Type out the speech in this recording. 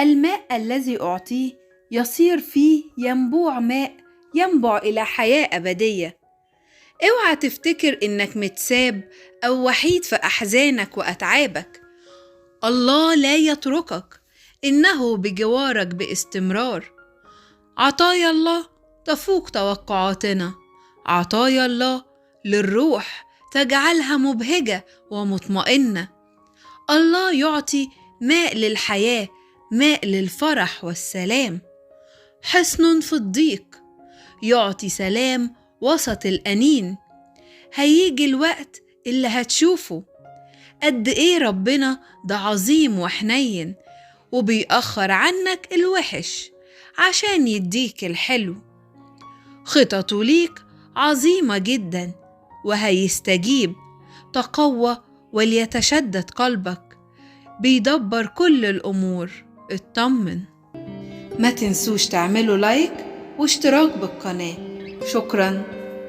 الماء الذي أعطيه يصير فيه ينبوع ماء ينبع إلى حياة أبدية. اوعى تفتكر إنك متساب أو وحيد في أحزانك وأتعابك. الله لا يتركك، إنه بجوارك باستمرار. عطايا الله تفوق توقعاتنا. عطايا الله للروح تجعلها مبهجة ومطمئنة. الله يعطي ماء للحياة، ماء للفرح والسلام. حصن في الضيق، يعطي سلام وسط الأنين. هيجي الوقت اللي هتشوفه قد إيه ربنا ده عظيم وحنين، وبيأخر عنك الوحش عشان يديك الحلو. خططه ليك عظيمة جدا وهيستجيب. تقوى وليتشدد قلبك، بيدبر كل الأمور. اطمن. ما تنسوش تعملوا لايك واشتراك بالقناة. شكرا.